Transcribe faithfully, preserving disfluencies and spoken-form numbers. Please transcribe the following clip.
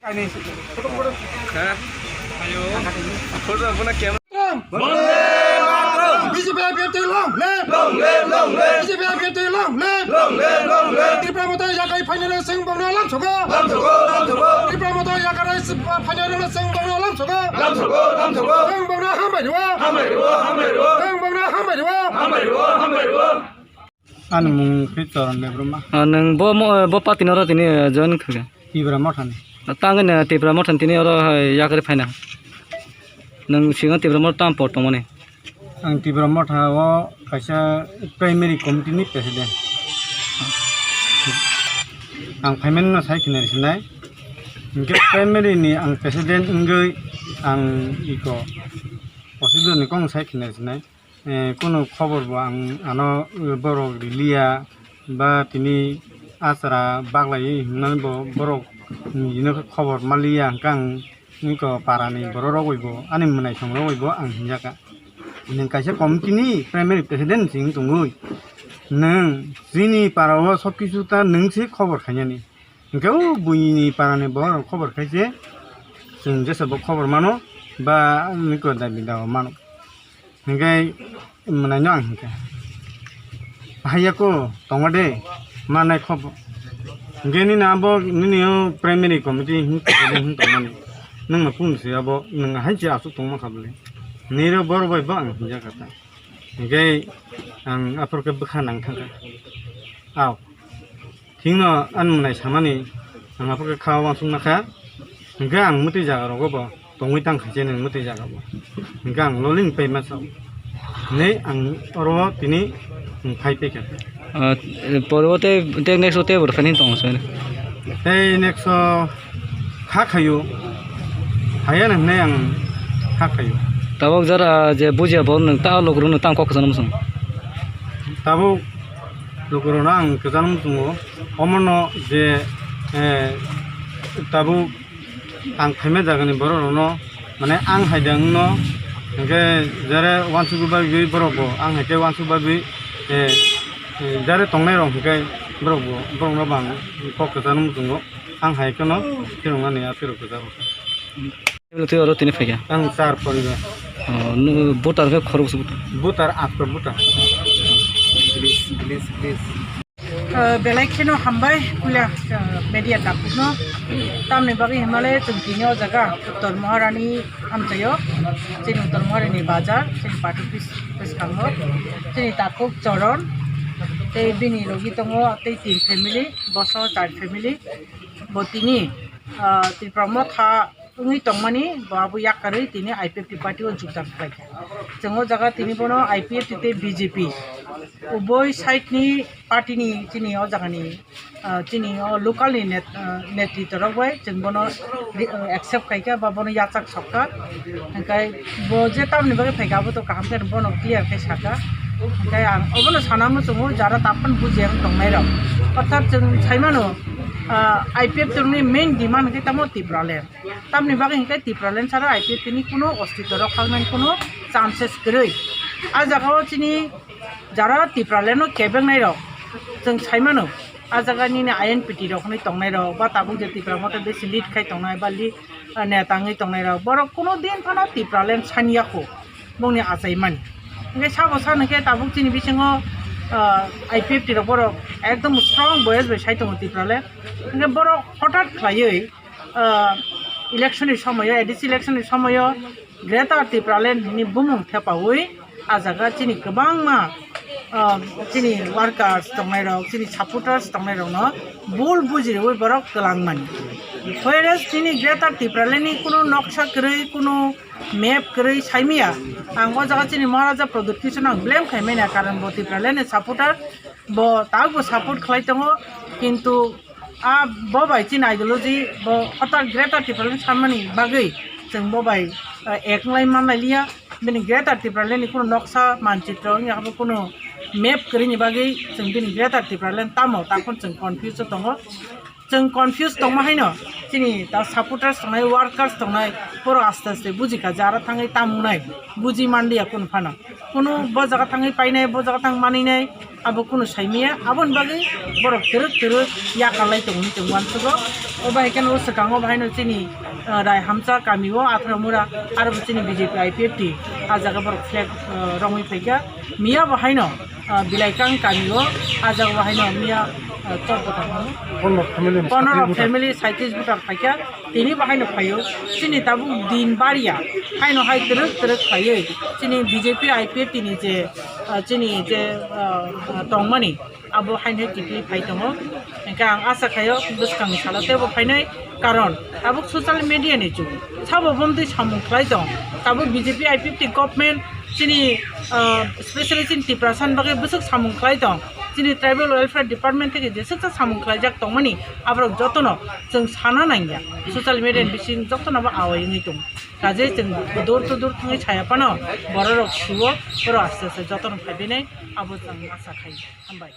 Huh? Hold on, puna camera. Bande Mataram! B J P I P F T long live! Long live, long live! B J P I P F T long live! Long live, long live! Tipra Motha yakarwi phainai rok chwng bongno lamsogo! Lamsogo, lamsogo! Tipra Motha yakarwi phainai rok chwng bongno lamsogo! Lamsogo, lamsogo! Chwng bongno hambai rwo! Hambai rwo, hambai rwo! Chwng bongno hambai rwo! Hambai rwo, hambai rwo! Ani mung khe Choron Debbarma. Ah, nwng bo mo-, bo party no oro tini, eh, join khaga? Tipra Motha ni. Tangwi no Tipra Motha ni tini oro, eh, yakarwi phaina. Nwng singo Tipra Motha tam por tongmani? Ang Tipra Motha o kaisa primary committee ni president. Ang phaimani no sai khinai sinai. Hingke primary ni ang president wngwi ang iko procedure ni kok sai khinai sinai. Eh, kunu khobor bo ang ano borok riliya ba tini achara baglai hinmani bo borok hino khe khobor maliya hwnkhe ang iko parani borok rok bai bo ani mwnaisong rok bai bo ang hinjaka. Nwng kaisa committee ni primary president se wng tongwi nwng chini para o sob kisu ta nwng se khobor khainani. Hingke o buini parani borok khobor khaise, chwng jesa bo khobor mano, ba niko dabi dao mano. Hingke mwnai no ang hingke. Haiya ko tongo de, manai khobor. Hingke nini abo, nini o primary committee hing tongmani. Nwng no kung se abo, nwng hai se asuk tongma kha bole. Niro bor bai bo ang hinja kha ta. Hingke ang aphuru khe bwkha nang thangkha. Ao. Thikno ani mwnai samani ang aphuru khe kha uansuk nakha. Hingke ang mwtwi jaga rogo bo tongwi tang khaise nwng mwtwi jaga bo. Hingke ang lolini pai masa. Nei ang oro tini phai pekha. Ah, poro tei, tei next o tei bwrwi phani tongo sani. Tei next o kha khayo. Haya nang hinai ang kha khayo. Tabuk jara je bujiya bo nwng ta lukurok nwng tang kok kwchangma song. Tabuk lukurokno ang kwchangma tongo. Omono je, eh, tabuk ang phaima jagani borok rokno, mane ang hai da wngno, hingke jare uansuk bagwi borok bo, ang hai khe uansuk bagwi, eh, eh, jare tongnai rok hingke borok bo, borok no bo ang kok kwchangma tongo, ang hai kheno khiroknani aphirok kwcharo. Tei oro tini phaikha? Ang char poribar. Oh, nw-, voter khe khoroksa voter? Voter atko voter. Please, please, please. Ah, belai kheno hambai puila, ah, media dakhukno. Tamni bagwi hinmale chwng tini o jaga Uttor Maharani amchaio, chini Uttor Maharani bazar, chini party office bwskango, chini takhuk Choron, tei bini logi tongo tei tin family, boso char family. Bo tini, ah, Tipra Motha wngwi tongmani bo abo yakarwi tini I P F T party o jukdam khlaikha. Chwng o jaga tini bono I P F T tei B J P uboi side ni party ni chini o jaga ni, ah, chini o local ni net-, ah, netrito rok bai chwng bono ri-, ah, accept khaikha ba bono yachak sokha. Hingkhai bo je tamni bagwi phaikha abo to kaham khe bono clear khe sakha. Hingkhai ang obono sana muchungo jara taphano bujiya wng tongnai rok. Orthat chwng saimano, ah, I P F T ni main demand khe tamo Tipraland. Tamni bagwi hingke Tipraland sara I P F T ni kuno ostito rok khaknani kuno chances kwrwi. A jaga o chini jara Tipraland no kebengnai rok chwng saimano, a jaga nini I N P T rok hwnwi tongnai rok ba tabuk je Tipra Motha besi lead khai tongnai ba lead, ah, neta wngwi tongnai rok borok kuno din phano Tipraland saniya kho bongni achaimani. Hingke sabo sano khe tabuk chini bisingo, ah, I P F T rok borok ekdom strong voice bai sai tongo Tipraland. Hingke borok hothat khlaiwi ah, election ni somoyo, A D C election ni somoyo Greater Tipraland ni bumung thepawi a jaga chini kwbangma, ah, chini workers tongnai rok, chini supporters tongnai rok no bul bujiriwi borok twlang mani. Whereas chini Greater Tipraland ni kuno noksa kwrwi, kuno map kwrwi saimaya. Ang o jaga chini Maharaja Pradyut Kishore no ang blame khai manya, karon bo Tipraland ni supporter, bo tabuk bo support khlai tongo, kintu a bo bai chini ideology bo hotak Greater Tipraland sanmani bagwi chwng bo bai, eh, ek lai manlai liya. Bini Greater Tipraland ni kuno noksa manchitro wngya bo kuno map kwrwini bagwi chwng bini Greater Tipraland tamo takhon chwng confuse o tongo. Chwng confuse tongma haino, chini ta supporters tongnai, workers tongnai, borok aste aste bujikha je aro thangwi tamungnai, buji manliya kunu phano. Kunu bo jaga thangwi painai, bo jaga thang maninai, abo kunu saimaya. Aboni bagwi borok twrwk twrwk yakarlai tongo hinwi chwng uansugo. O bahai kheno o swkango bahaino chini, ah, Raihamsa kamio Athramura, aro bo chini B J P I P F T, ah jaga borok flag, ah, romwi phaikha. Miya bo haino, ah, Bilaikang kamio, ah jaga bo haino miya, ah, chorbo tangmani. Pondro family, pondro saitrish family, saitrish voter phaikha, tini bo haino phaio. Chini tabuk din bariya, haino hai twrwk twrwk phaiwi, chini B J P I P F T ni je, ah, chini je, ah, ah, tongmani, abo haino kiphilwi phai tongo. Hingkhe ang asa khaio bwskangni salo teibo phainai, karon tabuk social media ni jug, sabo bomtwi samung khlai tong, tabuk B J P I P F T government chini, ah, specially chini Tiprasa ni bagwi bwswk samung khlai tong, chini tribal welfare department theke jeswksa samung khlaijak tongmani, aborok jotono chwng sana nangya, social media ni bising jotono bo awai wngwi tongo. Kaje chwng door to door thangwi saya phano bororok suo, borok aste aste jotono phaibinai, abo chwng asa khai. Hambai.